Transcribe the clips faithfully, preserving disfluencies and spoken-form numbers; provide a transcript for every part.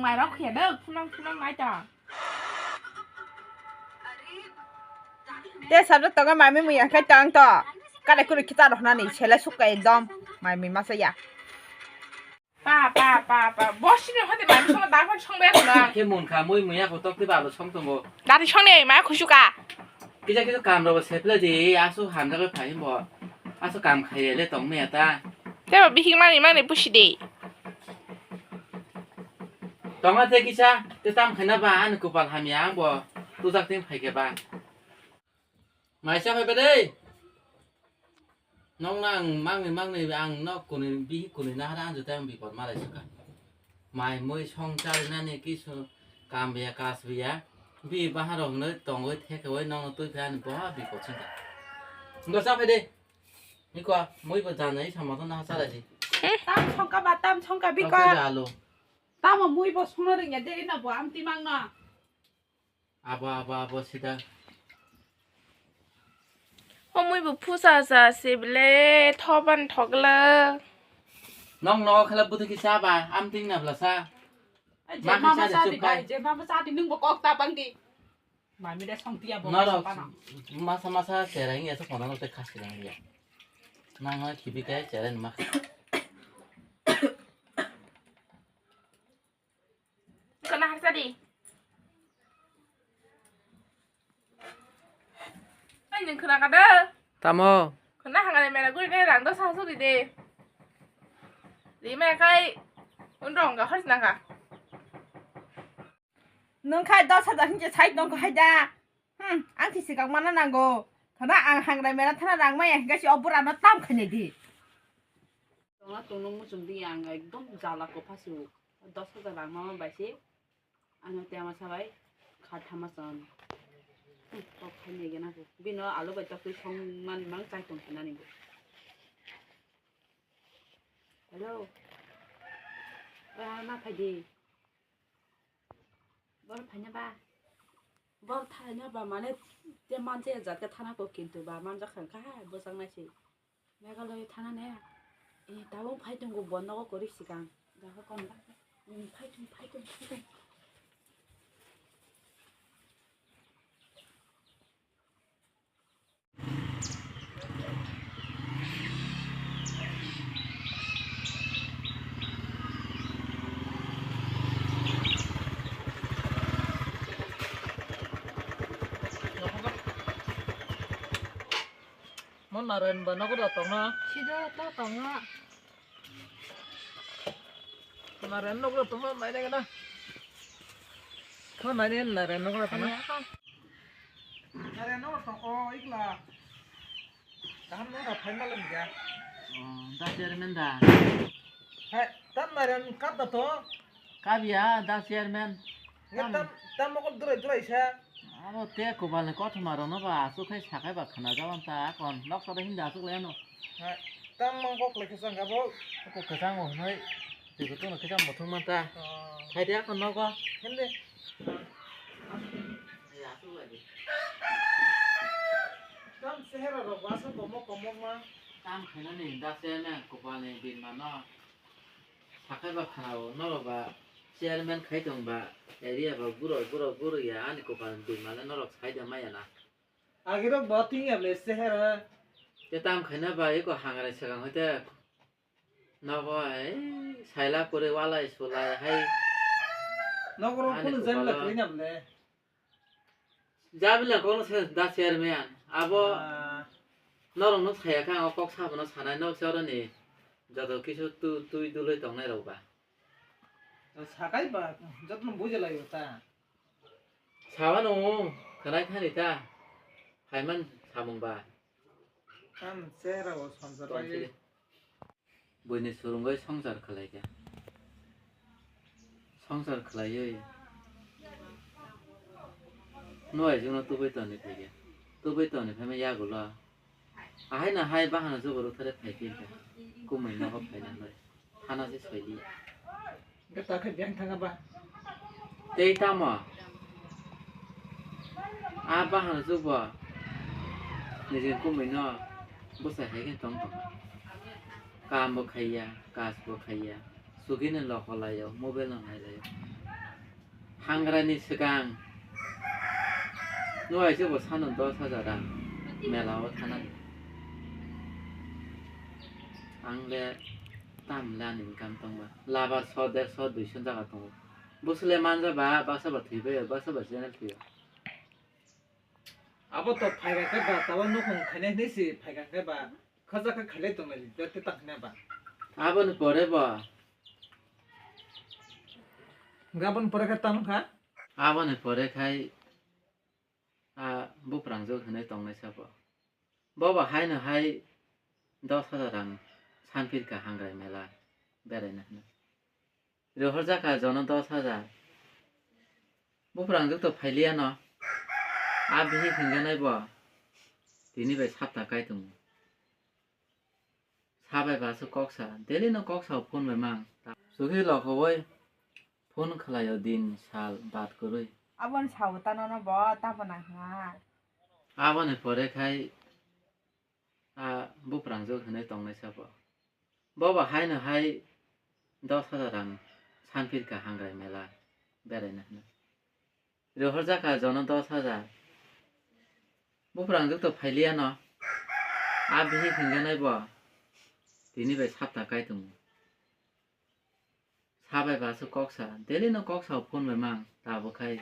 Mairok khe dok, phunang phunang nai ta. Te sabjak tongo mami muya khai tang to. Kare kuri kita roh nani sele sukka ekdom. Mami masa ya. Pa, pa, pa, pa. Boss ni hote mami song da phone song be khuna. Khe mun kha mui muya ko tok te ba lo song tongo. Dari song ni ma khusuka. Kisa kisa kam rok sephle di, asu hamjagwi phai bo. Asu kam khaile tong maya ta. Tebo bihik mani mani pusi de. Tonga te kisa, te tam khaina ba ani kopal hamya ang bo tujak tin phaikhe ba. Maisa phai ba dei. Nong nang mangni mangni ang nok kuni bihik kuni nahara anju te ang bipot malai suka. Mai mui song charinani kisu kam biya kas biya. Bi baharok no tongwi thekwi nokno twi phai ani boha bipot singka. Ngo cha phai de. Niko mui bo janai sama to na chalai di. Tam songka ba tam songka biko. Tokhe alu. Tamo mui bo songno ringya deri na bo amti mangno. Abo abo abo sida. O mui bo phusa sa se bile thoban thogla. Nong no khala budu ki sa ba amting na bla sa. Ai, je ma mama kisa sa di chup bai, khai. Je mama sa di nung bo kok ta bang di. Mami de song tiya bo Norok song pana. Masa masa cherai ya so kono te khasi lang ya. Nang no khibi kai cherai ma. Kana harsa di. Ai, nung khna kada. Tamo. Khna hangare mera guri de rang do sa su di de. Di me kai. Un rong ga hors nang ka. Nung khai dos hajar hinje sai tong khai da. Hmm, ang kisi kang mana nango. Khana ang hangrai mera thana rang maya hinga si obura no tam khane di. Tongna tongno muchung di ang ekdom jala ko phasu. Dos hajar rang mama bai si. Ano te ama sabai kha thama son. Hmm, kok khai ne gena ko. Bino alo bai tokwi song man mang chai tong khana ni. Hello. Ba ma khai di. Bor phaina ba. Bor phaina ba mane te manse jat ka thana ko kintu ba manjak khan kha bwsang nai se. Meghalaya thana ne. E tabung phai tongo bo nogo kori sikang. Jaga kon ba. Phai tong phai tong phai tong. Mo Narayan ba nogo da tongna. Sida ta tonga. Narayan nogo da tongna naina gana. Kho naina Narayan nogo da tongna. Narayan nogo da tong o ikla. Kaham no da phaima lem ga. Oh, da chairman da. Hai, tam Narayan kap da to. Kap ya da chairman. Nge tam tam mokol durai durai sa. Abo te kobalni kothoma rokno ba aswk khai sakai ba khna jabon ta akon noksa da hindi aswk lai ano. Ha, tam mang kok lai khasang abo. Kok khasang o hwnwi twi kutung no khasang muthung man ta. Oh. Khai de akon nogo. Hindi. Tam sehera rok ba aswk komok komok ma. Tam khainani da se na kobalni birma no. Sakai ba khana o norok ba chairman khai tong ba area ba buro buro buro ya ani kopal ni bwima le norok sai da maya na. Agirok bo ting ya ble sehera. Te tam khaina ba eko hangrai swkang hoite nogo ai saila pore walai sulai hai. Nogoro ani kunu kopal jani la o. Kwrwi na ble. Jabila kono se da chairman abo. Ah. Norok no saya kha o kok sabono sanai nok se oroni joto kisu tu tui duloi tongnai rok ba. Sakai ba jotno bujilai ta. Sabano khanai thani ta. Haiman samung ba. Tam sera o sonsa Tong bai. Sidi. Buini surungoi songsar khlaikha. Songsar khlaiwi. Nuaijwkno tubui toni phaikha. Tubui toni phaima yagulo. Ahai na hai bahano juburu thare phaikha. Kumui nogo phaina noi. Hana se soili. Gata khe biyang thanga ba. Tei tamo? A bahano jukbo nijin kumui no bwsai hai khe tong tong. Kam bo khaiya, kaj bo khaiya. Sugino lokolaio, mobile no nailaio. Hangrani swkang nuaijwkbo sano dos hajar rang mela o thanani. Ang le tam le ani income tongba. Labar so, derso, duiso jaga tongo. Bwswk le manja ba, baksa ba thwibai, baksa ba channel thwiyo. Abo to phaikha khe ba, tabo nukhung khainai hinwi si phaikha khe ba, khaja khe khailai tongnai, jate tang hwnba. Aboni pore bo. Gabon pore khe tamo kha? Aboni pore khai a buprangjwk hinwi tongnai sabo. Bo ba haino hai dos hajar rang sanphirkha Hangrai mela beraina hwnwi. Rohorjakha jono dos hajar. Buprangjwk to phailiya no. A bihik hingjanai bo. Tini bai sapta kai tongo. Sabai ba aswk kok sa. Daily no kok sao phone bai mang. Sugi lokowoi phone khlaio din sal bat kwrwi. Aboni sao tanono bo tamo nang ha. Aboni pore khai a buprangjwk hinwi tongnai sabo. Bo ba haino hai dos hajar rang sanphirkha Hangrai mela beraina hwnwi. Rohorjakha jono dos hajar. Buprangjwk to phailiya no. A bihik hingjanai bo. Tini bai sapta kai tongo. Sabai ba aswk kok sa. Daily no kok sao phone bai mang. Tabuk khai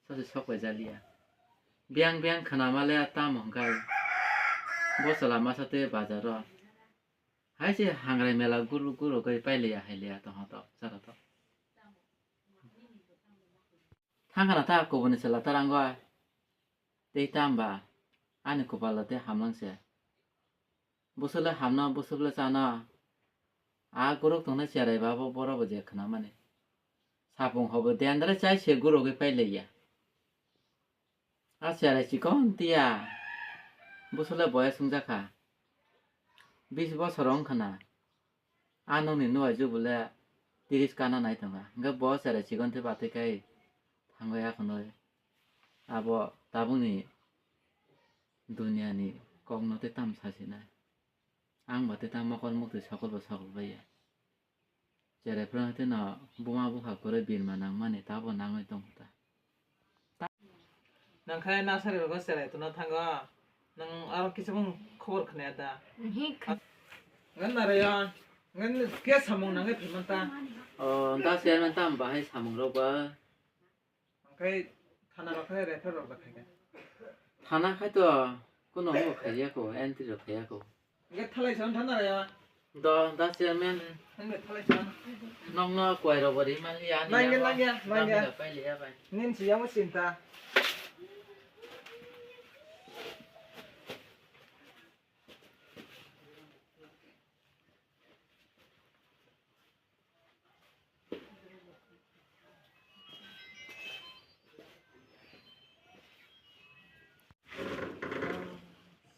sachi sok bai jaliya. Biang biang khwnama le tamo hwnkhe. Bo chwla masa twi bazar o. Hai se Hangrai mela guru guru goi pailiya hailia tongho to, saka to. Thangkhana ta kubuni chwla ta rangoi. Tei tamba ani kupalo tei hamlang se. Bwswk le hamno, bwswk le chano. A guruk tongnai cherai ba bo borok bo je khwnamani. Sapung hobo dendra chai se gurugwi pailaiya. A cherai chikon tiya. Bwswk le boyas wngjakha. Bis bosor wngkha na. A nokni nuaijwk bo le tiris kana nai tongkha. Hwnkhe bo cherai chikon tei batwi kai thangwi akhonwi abo tabukni duniani kokno tei tamo sasinai. Ang bo tei tamo mokol muktwi sokol bo sokol baiya. Cherai phano tei no buma bupha kwrwi birma nangmani tabo nangwi tongkha ta. Nang khai nasari rogo cherai tuna thango. Nang aro kisa bung khobor khna da. Hi kh- Ngan na re ya. Ngan ke samung nang ke phiman ta. O, da chairman tam bahai samung rok ba. Ang khai thana rok khai refer rok da khai ka. Thana khai to kuno mo khai ya ko, entry rok khai ya ko. Hwnkhe thalai san thana raya. Do, da chairman. Hwnkhe thalai san. Nokno kwai rok bo ri man liya, ani Nangya, yango nangya, nangya. Gamila pai liya bai. Nin si yango sinta.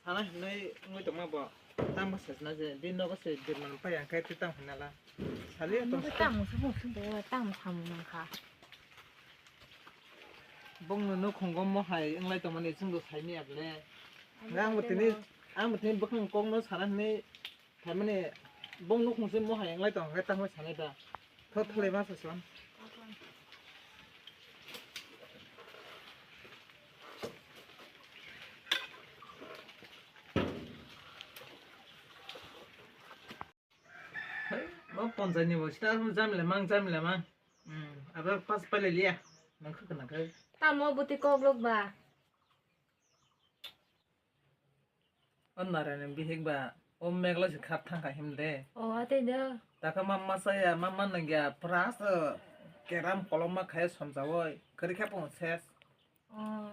Sana hinwi wngwi tongma bo. Tamo sajna je, bini nogo se birman pai ang khe twi tamo hinala. Sali Ano tong tamo sa mung sung de, tamo samung nang kha. Bongno nukhungo mohai wnglai tongmani chwngno saimanya bwle. Ang bo tini, ang bo tini bwkhang kokno sana hinwi Thaimani bong nukhung se mohai wnglai tong khe tamo sanai da. Tho thalai ma sa son. Bo ponjai ni bo sita jamle mang jamle mang. Hmm, abo pas pale liya. Nang khakna khai. Tamo buti koklok ba. O Narayan bihik ba, o megla se khap thang kha him de. O, atei de. Taka ma masa ya, ma man nang ya, pras keram kolom ma khai somjawoi, kari khe pung ses. O.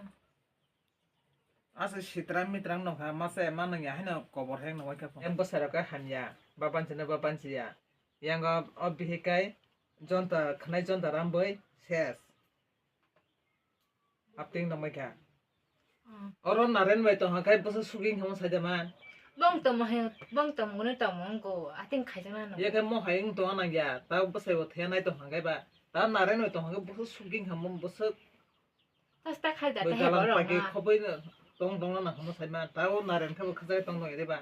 Asa sitram mitram nong kha, masa ya ma nang ya, haino kobor hek nong kha pung. Em bwsai rok khe hamya, babanchi no babanchi ya. Yang o, o bihik kai, jonta khnai jonta ramboi, ses. Apting tongbai kha. Hmm. Oro Naren bai tong kha, kai bwsa suking hamo sai da man. Bong tongmo hai, bong tongmo ne tongmo wngko, ating khaijak na nang. Ye khe mo hai wng tong nang ya, ta bwsai bo thaya nai tong kha kai ba. Ta Naren bai tong kha, bwsa suking hamo bwsa. Tas ta khai da, bai ta he galang borok pagi ma. Khoboi no tong tong na hamo sai ma, ta o Naren khe bo khajai tong tong ya de ba.